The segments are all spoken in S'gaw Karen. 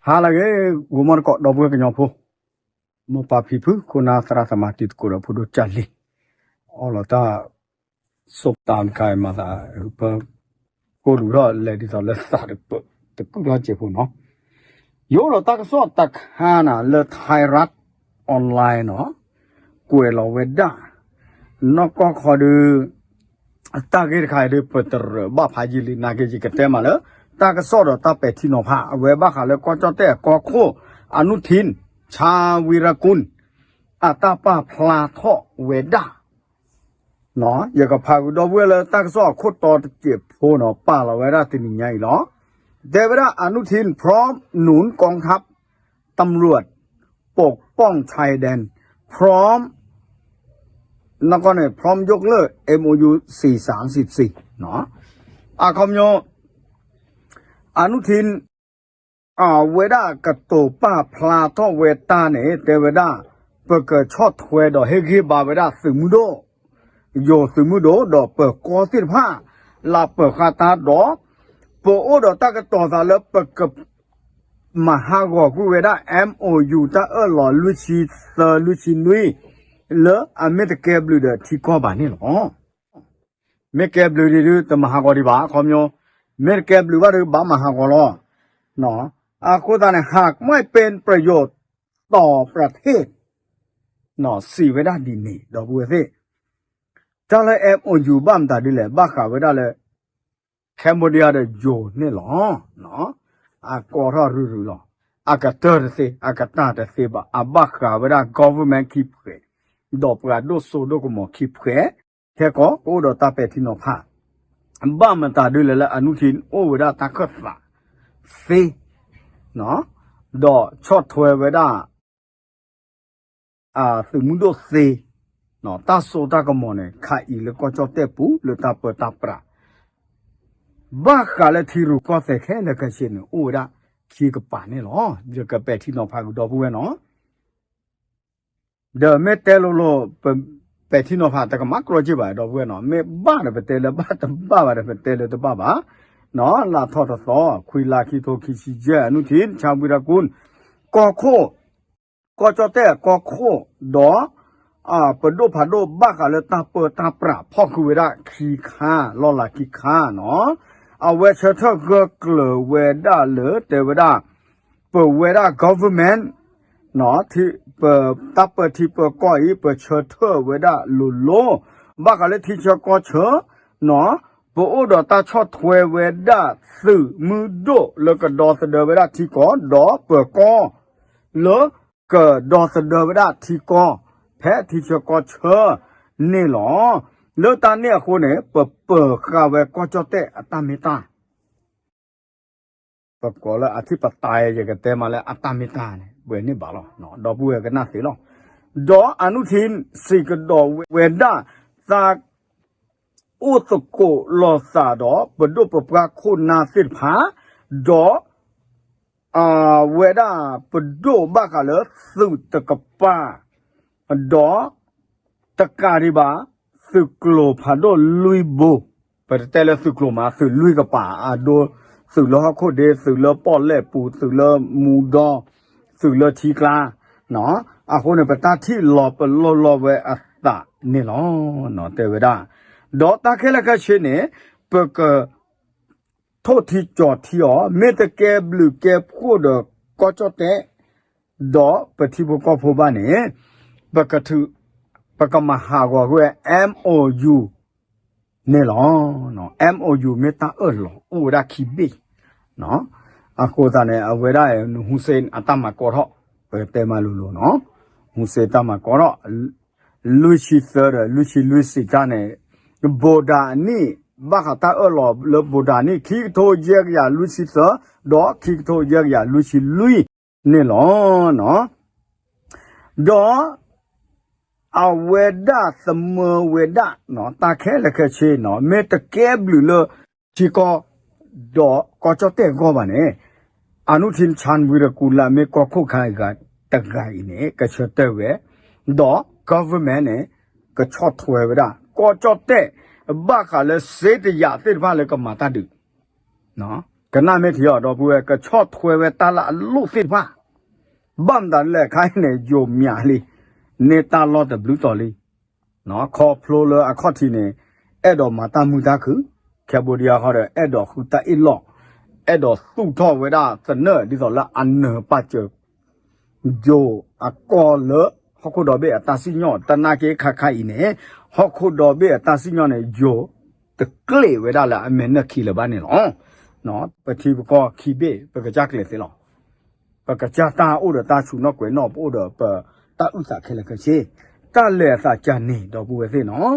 ဟါလၢအဂ့ၤ ဂီၤမီၢ်တကိး ဒီပုၢ်ဝဲၢ်ကညီဖိ, မိၢ်ပၢ်ဖံဖု ခိၣ်နၢ်သရၣ်သမါ တံၤသကိးဒီးဖိဒိၣ်ကၢ်လံၤ, အီၣ်လီၤတၢ် စိၢ်တၢ်ကါ မၤသး ပ ကိၢ်လူၤထီၣ်လဲၤဒ်သိးလၢသးတပၢၢ် တကုၢ်ထီၣ်စဲးဖိနီၤ, ယအိၣ်ဒီးတၢ်ကစီၣ်တခါန့ၣ် လၢ Thai Rat Online နီၤ, ကွဲးလီၤဝဲဒၣ် နီၢ်ကီၢ်ခီဒုး တၢ်ဂ့ၢ်တခါအံၤဒုး ပတရၢးဘၣ်ဖးယံာ်လံ နာ်က့ ယကတဲမးလၢ တၢ်ကစီၣ်ဒီးတၢ်ပဲာ်ထံနီၤဖး အဝဲဘၣ်ဃးလၢကီၢ်ကၠီၣ်တဲၣ်အကီၢ်ခိၣ် အနုထံၣ် ဆၣ်ဝံရကူၣ် အတၢ်ပာ်ဖျါထီၣ်ဝဲဒၣ် ယကဖးဃုာ်ဒီပုၢ်ဝဲၢ်လၢတၢ်ကစီၣ်အခိၣ်တီတစဲးဖိနီၤ ပာ်လီၤဝဲဒၣ်တနံၤညါအံၤလီၤ. တဲဝဲဒၣ် อนุทิน พร้อมหนุนกองทัพ ตำรวจ ปกป้องชายแดน พร้อม နကီၢ်န့ၣ် พร้อมยกเลิก เอ็มโอยู สี่สามสิบสี่ နီၤ, အခီပညီ อนุทิน အဝဲဒၣ်ကတိၤပာ်ဖျါထီၣ်ဝဲတၢ်န့ၣ် တဲဝဲဒၣ် ပကဆီၣ်ထွဲဒီးဟ့ၣ်ဂံၢ်ဘါဝဲဒၣ်သုးမုၢ်ဒိၣ် ယိၤသုးမုၢ်ဒိၣ်ဒီးပၢၤကီၢ်သ့ၣ်တဖၣ် လၢပၢၤဃာ်တၢ်ဒီး ပအိၣ်ဒီးတၢ်ကတိၤသးလၢပက မၤဟးဂီၤကွံာ်ဝဲဒၣ် MOU တၢ်အၢၣ်လီၤလွံၢ်ဆံသၢ လွံၢ်ဆံလွံၢ် လၢအမ့ၢ်တကဲဘျုးဒီးထံကီၢ်ဘၣ်န့ၣ်လီၤ. မ့ၢ်ကဲဘျုးဒံးဒုး တမၤဟးဂီၤဒံးဘၣ် အခီပညီ, မ့ၢ်တကဲဘျုးဘၣ်ဒုး ဘၣ်မၤဟးဂီၤလီၤ. အဃိသတးန့ၣ် หากไม่เป็นประโยชน์ต่อประเทศ စံးဝဲဒၣ်ဒ်န့ၣ် ဒီပုၢ်ဝဲၢ်သ့ၣ်, တၢ်လၢ MOU ဘၣ်မတၤဒ်လဲၣ် ဘၣ်ဃးဝဲဒၣ်လၢ Cambodia ဒီးယိၤန့ၣ်လီၤ. အကီထီၣ်ရုၢ်ရုၢ်လီၤ. အကတၢၢ်တသ့ အကတၢၢ်တသ့ဘၣ် အဘၣ်ဃးဝဲဒၣ် government ခံဖှဲး ဒီးပှၤဒိၣ်စိဒိၣ်ကမီၤခံဖှဲး ခဲကီး ကအိၣ်ဒီးတၢ်ပဲာ်ထံနီၤဖး ဘၣ်မတၤဒ်လဲၣ်လၢ အနုထံၣ် အိၣ်ဝဲဒၣ်တၢ်ခၢၣ်သးသ့ ဒီးဆီၣ်ထွဲဝဲဒၣ် သုးမုၢ်ဒိၣ်သ့ တၢ်စိတၢ်ကမီၤန့ၣ် ခးအံၤလၢကီၢ်ကၠီၣ်တဲၣ်ပူၤ လၢတၢ်ပၢတၢ်ပြး ဘၣ်ဃးလၢထံရူၢ်ကီၢ်သဲးခဲလၢာ်ခဲဆ့န့ၣ် အိၣ်ဝဲဒၣ်ခံကပၤန့ၣ်လီၤ. ယကပဲာ်ထံနီၤဖးကဒီပုၢ်ဝဲၢ်နီၤ ဒီးမ့ၢ်တဲလိၤလိၤ ပဲာ်ထံနီၤဖး တကမၤကြီက့ဘၣ် ဒီပုၢ်ဝဲၢ်နီၤ မ့ၢ်ဘၣ်ဒီးပတဲလၢဘၣ် တဘၣ်ဘၣ်ဒီးပတဲလၢတဘၣ်ဘၣ်. လါထီၣ်တသီ ခွံလါ ခံထိခံဆံယဲၢ် အနုထံၣ် ဆၣ်ဝံရကူၣ် ကီၢ်ခိၣ် ကီၢ်ကၠီၣ်တဲၣ်အကီၢ်ခိၣ် ဒီး ပဒိၣ်ဖးဒိၣ်ဘၣ်ဃးလၢတၢ်ပၢတၢ်ပြး ဖီၣ်ဃုာ်ဝဲဒၣ်ခံခါ လီၢ်လၤခံခါနီၤ အဝဲဆၢထၢၣ်ဂၢၢ်ကျၢၤဝဲဒၣ်လၢ တဲဝဲဒၣ် ပဝဲဒၣ် government တၢ်ပၢထံပၢကီၢ်အံၤ ပဆၢထၢၣ်ဝဲဒၣ်လိၤလိၤ ဘၣ်ဃးလၢထံဆၢကီၢ်ဆၢ ပအိၣ်ဒီးတၢ်ဆီၣ်ထွဲဝဲဒၣ်သုးမုၢ်ဒိၣ်လၢကဒီသဒၢဝဲဒၣ်ထံကီၢ် ဒီးပၢၤကီၢ် လၢကဒီသဒၢဝဲဒၣ်ထံကီၢ် ဖဲထံဆၢကီၢ်ဆၢန့ၣ်လီၤ. လၢတၢ်န့ၣ်အဃိန့ၣ် ပပၢၤဃာ်ဝဲကီၢ်ကၠီၣ်တဲၣ်အတၢ်မ့ၢ်တၢ် ပကိးလၢအထံၣ်ပတာ် ယကတဲမးလၢအတၢ်မ့ၢ်တၢ်န့ၣ် ပှဲၤန့ၢ်ဘၣ်လီၤ. ဒီပုၢ်ဝဲၢ်ကနၣ်သ့လီၤ. ဒီးအနုထံၣ်စံးကဒီးဝဲဒၣ် သးအိၣ်သကိးလိာ်သးဒီး ပဒိၣ်ပပှၢ်ခိၣ်နၢ်သ့ၣ်တဖၣ် ဒီး အဝဲဒၣ်ပဒိၣ်ဘၣ်ဃးလၢသုးတကပၤ ဒီး တကးဒံးဘၣ် သုးကျိၤဖးဒိၣ်လွံၢ်ဘိ, ပတတဲလၢသုးကျိၤမး သုးလွံၢ်ကပၤ အဒိ သုးလၢဟီၣ်ခိၣ်ဒ့, သုးလၢပီၣ်လဲၣ်ပူၤ, သုးလၢမူဒီ, သုးလၢထံကျါ, အဃိန့ၣ် ပတၢ်ထံၣ်လီၤပလိာ်လီၤဝဲအသးန့ၣ်လီၤ. တဲဝဲဒၣ်, ဒီးတၢ်ခဲလၢာ်ခဲဆ့န့ၣ် ပက ထိၣ်ထံကၠီၤထံအီၤ, မ့ၢ်တကဲဘျုးကဲဖှိၣ်ဒီးကီၢ်ကၠီၣ်တဲၣ် ဒီးပထံဖိကီၢ်ဖိဘၣ်န့ၣ် ပကထုး, ပကမၤဟးဂီၤကွံာ် MOU န့ၣ်လီၤ. MOU မ့ၢ်တၢ်အၢၣ်လီၤအိၣ်ဝဲဒၣ်ခံဘ့ၣ်, အဃိသတးန့ၣ် အဝဲဒၣ် Hun Sen အတၢ်မၤကီထီၣ်, ပတဲမးလိၤလိၤနီၤ, Hun Sen တၢ်မၤကီထီၣ် လွံၢ်ဆံသၢဒီးလွံၢ်ဆံလွံၢ်စံးတၢ်န့ၣ်, ဘိးဒၣ်နံၣ်, ဘၣ်ဃးတၢ်အၢၣ်လီၤလၢဘိးဒၣ်နံၣ် ခံကထိယဲၢ်ကယၤလွံၢ်ဆံသၢ ဒီးခံကထိယဲၢ်ကယၤလွံၢ်ဆံလွံၢ်န့ၣ်လီၤ. ဒီး အဝဲဒၣ်သမၢဝဲဒၣ် တၢ်ခဲလၢာ်ခဲဆ့နီၤ မ့ၢ်တကဲဘျုးလၢ ထံကီၢ် ဒီးကီၢ်ကၠီၣ်တဲၣ်အဂီၢ်ဘၣ်န့ၣ်, အနုထံၣ် ဆၣ်ဝံရကူၣ် လၢအမ့ၢ်ကီၢ်ခိၣ်ခါအံၤတဂၤအံၤန့ၣ် ကဆၢတဲာ်ဝဲ, ဒီး government န့ၣ် ကဆီၣ်ထွဲဝဲဒၣ် ကီၢ်ကၠီၣ်တဲၣ် ဘၣ်ဃးလၢစ့တယၤသ့ၣ်တဖၣ်လၢကမၤတၢ်ဒုး နီၤ ကနၣ်မ့ၢ်ထံအီၤ ဒီပုၢ်ဝဲၢ် ကဆီၣ်ထွဲဝဲတၢ်လၢအလိၣ်သ့ၣ်တဖၣ်, ဘၣ်မတၤလဲၣ်ခါအံၤန့ၣ် ယိၤမၠးလံ, န့ၢ်တၢ်လီၢ်တဘျုးတီၤလံ, ခီဖျိလၢအခီၣ်ထံးန့ၣ် အဲၣ်ဒိးမၤတၢ်မုာ်တၢ်ခုၣ်, Cambodia ဃီဒီး အဲၣ်ဒိးဃုတၢ်အ့ၣ်လိာ်, အဲၣ်ဒိးသူၣ်ထီၣ်ဝဲဒၣ်သနၢၣ် ဒ်သိးလၢအနၢၤပာ်စၢၤ ယိၤအကီၢ်လၢ ဟီၣ်ခိၣ်ဒီဘ့ၣ်အတၢ်စံၣ်ညီၣ် တနာ်က့ခါခါအံၤန့ၣ်, ဟီၣ်ခိၣ်ဒီဘ့ၣ်အတၢ်စံၣ်ညီၣ်န့ၣ် ယိၤတကျ့ၣ်ဝဲဒၣ်လၢအမဲာ်နၢၢ်ခံလၢၤဘၣ်န့ၣ်လီၤ. ပထံပကီၢ်ခံဘ့ၣ် ပကစၢ်ကျဲၤသ့လီၤ. ပကစၢ်တၢ်အိၣ်ဒီးတၢ်ဆူၣ်နီၣ်ကွဲးနီၣ် ပအိၣ်ဒီးပတၢ်အုၣ်သးခဲလၢာ်ခဲဆ့, တၢ်လဲၤအသးကန့ၣ် ဒီပုၢ်ဝဲၢ်သ့ၣ်နီၤ.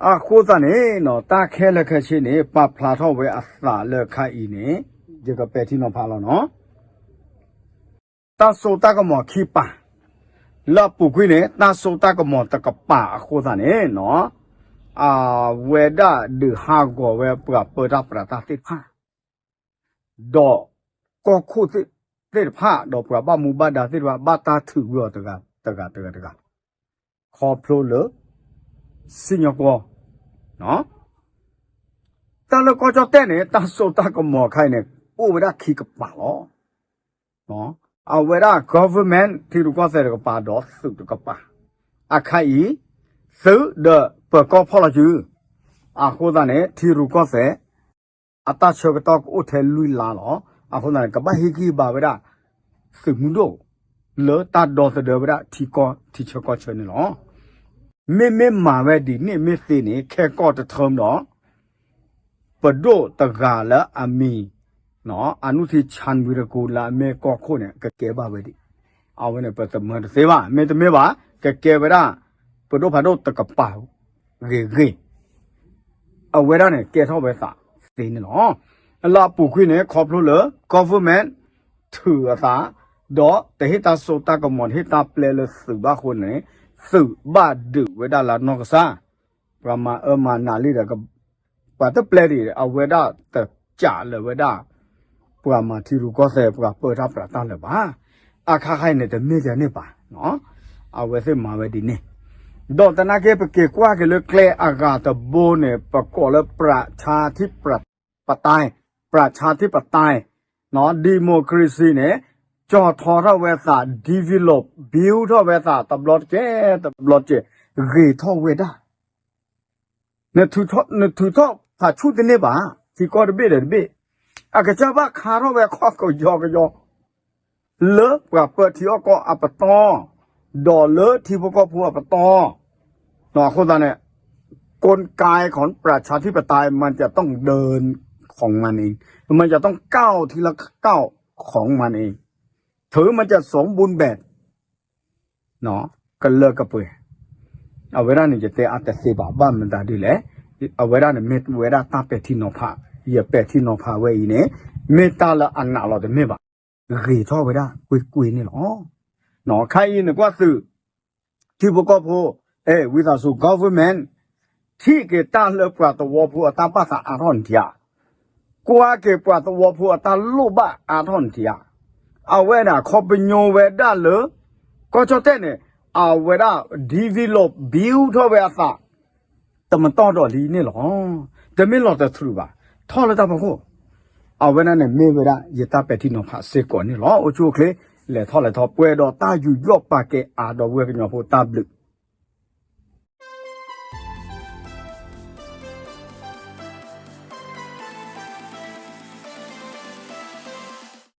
အဃိသတးန့ၣ် တၢ်ခဲလၢာ်ခဲဆ့န့ၣ် ပာ်ဖျါထီၣ်ဝဲအသးလၢခါအံၤန့ၣ် ယကပဲာ်ထံနီၤဖးလီၤနီၤ. တၢ်စိတၢ်ကမီၤခံပၤ, လၢအပူၤကွံာ်န့ၣ် တၢ်စိတၢ်ကမီၤတကပၤအဃိသတးန့ၣ်နီၤ, အဝဲဒၣ်ဒုးဟးဂီၤဝဲပှၤပၢတၢ်ပြးတၢ်သ့ၣ်တဖၣ် ဒီးကီၢ်ခိၣ်သ့ၣ်တဖၣ် ဒီးပှၤဘၣ်မူဘၣ်ဒါသ့ၣ်တဖၣ် ဘၣ်တၢ်ထုးကွံာ်အီၤတဂၤတဂၤတဂၤတဂၤ, ခီဖျိလၢ စံၣ်ညီၣ်ကွီၢ်, တၢ်လၢကီၢ်ကၠီၣ်တဲၣ်န့ၣ် တၢ်စိတၢ်ကမီၤခါအံၤန့ၣ် အိၣ်ဝဲဒၣ်ခံကပၤလီၤ. အဝဲဒၣ် government ထံရူၢ်ကီၢ်သဲးတကပၤဒီးသုးတကပၤ, အခါအံၤ သုးဒီးပၢၤကီၢ်ဖီၣ်လီၤစု, အဃိသတးန့ၣ် ထံရူၢ်ကီၢ်သဲး အတၢ်ဆၢကတီၢ်ကအိၣ်ထဲလွံၢ်လါလီၤ. အဃိသတးန့ၣ် ကဘၣ်ဟ့ၣ်ဂံၢ်ဟ့ၣ်ဘါဝဲဒၣ် သုးမုၢ်ဒိၣ် လၢတၢ်ဒီသဒၢဝဲဒၣ်ထံကီၢ်ထံဆၢကီၢ်ဆၢန့ၣ်လီၤ. မ့မ့ၢ်မၤဝဲဒ်န့ၣ်မ့ၢ်သ့န့ၣ် ခဲကီၢ်တထၢမ်ဒီး ပဒိၣ်တဂၤလၢအမံၤ အနုထံၣ် ချၣ်ဝံရကူၣ် လၢအမ့ၢ်ကီၢ်ခိၣ်န့ၣ် ကကဲဘၣ်ဝဲဒ်အံၤ, အဝဲန့ၣ် ပတမၢတသ့ဘၣ်, မ့တမ့ၢ်ဘၣ် ကကဲဝဲဒၣ် ပဒိၣ်ဖးဒိၣ်တကပၤဂ့ၤဂ့ၤ, အဝဲဒၣ်န့ၣ် ကဲထီၣ်ဝဲသးသ့န့ၣ်လီၤ. လၢအပူၤကွံာ်န့ၣ် ခီဖျိလၢ government ထုးအသး ဒီးတဟ့ၣ်တၢ်စိတၢ်ကမီၤ တဟ့ၣ်တၢ်ပျဲလၢသုးဘၣ်အဃိန့ၣ် သုးဘၣ်ဒုးဝဲဒၣ်လၢနီၢ်ကစၢ်, ပှၤမၤအၢမၤနးလံဒီး ပှၤတပျဲဒံး အဝဲဒၣ်တကးလၢၤဝဲဒၣ် ပှၤမၤထံရူၢ်ကီၢ်သဲး ပှၤပၢတၢ်ပြးတၢ်လၢၤဘၣ်. အခါခါအံၤန့ၣ် တမ့ၢ်ဒ်န့ၣ်ဘၣ်, အဝဲသ့ၣ်မၤဝဲဒ်န့ၣ်, ဒီးသနာ်က့ ပက့ၤကွၢ်က့ၤလၢကျဲအဂၤတဘိန့ၣ် ပကိးလၢ ပြၤဆါထံပတၢ်, ပြၤဆါထံပတၢ်, democracy န့ၣ် ကၠီၣ်ထီထီၣ်ဝဲသး develop build ထီၣ်ဝဲသး တဘျီတကဲး တဘျီတကဲး ဂ့ၤထီၣ်ဝဲဒၣ် နထုးထီၣ်ဖးဆူၣ်တန့ၢ်ဘၣ်, ထံကီၢ်တဘ့ၣ်ဒီးတဘ့ၣ်, အကစၢ်ဘၣ်ခါထီၣ်ဝဲခီၣ်ကယီကယီ လၢပှၤပၢထံအီၣ်ကီၢ်အပတီၢ်, ဒီးလၢထံဖိကီၢ်ဖိအပတီၢ်, အဃိသတးန့ၣ် กลไกของประชาธิปไตย มันจะต้องเดินของมันเอง มันจะต้องก้าวทีละก้าวของมันเอง ถึงมันจะสมบูรณ์แบบ ကလၢကပှဲၤ, အဝဲဒၣ်န့ၣ် ယတဲအါတသ့ဘၣ်, ဘၣ်မတၤဒ်လဲၣ်, အဝဲဒၣ်န့ၣ်မ့ၢ်ဝဲဒၣ်တၢ်ပဲာ်ထံနီၤဖး, ယပဲာ်ထံနီၤဖးဝဲအံၤန့ၣ် မ့ၢ်တၢ်လၢအနာ်လီၤတမ့ၢ်ဘၣ်, ဂ့ၤထီၣ်ဝဲဒၣ်ကွ့ၢ်ကွ့ၢ်န့ၣ်လီၤ. ခါအံၤနကွၢ်သုး ထံဖိကီၢ်ဖိ, ဝံသးစူၤ government ထံၣ်က့ၤတၢ်လၢပှၤသဝီဖိအတၢ်ဘၣ်သးအါထီၣ်န့ၣ်ထံဧါ, ကွၢ်က့ၤပှၤသဝီဖိအတၢ်လိၣ်ဘၣ်အါထီၣ်န့ၣ်ထံဧါ, အဝဲန့ၣ် အခီပညီဝဲဒၣ်လၢ ကီၢ်ကၠီၣ်တဲၣ်န့ၣ် အဝဲဒၣ် develop build ထီၣ်ဝဲအသး တမတီၢ်ဒီးလံန့ၣ်လီၤ. တမ့ၢ်လီၤတထြူးဘၣ်, ထီၣ်လၢတၢ်ဖီခိၣ်, အဝဲဒၣ်န့ၣ်မ့ၢ်ဝဲဒၣ်ယတၢ်ပဲာ်ထံနီၤဖးစ့ၢ်ကီးန့ၣ်လီၤ. အိၣ်ဆူၣ်အိၣ်ချ့, လဲၤထီၣ်လဲၤထီ ပှဲၤဒီးတၢ်ယူးယီၣ်ပာ်ကဲအါဒီးဝဲကညီဖိတၢ်ဘျုး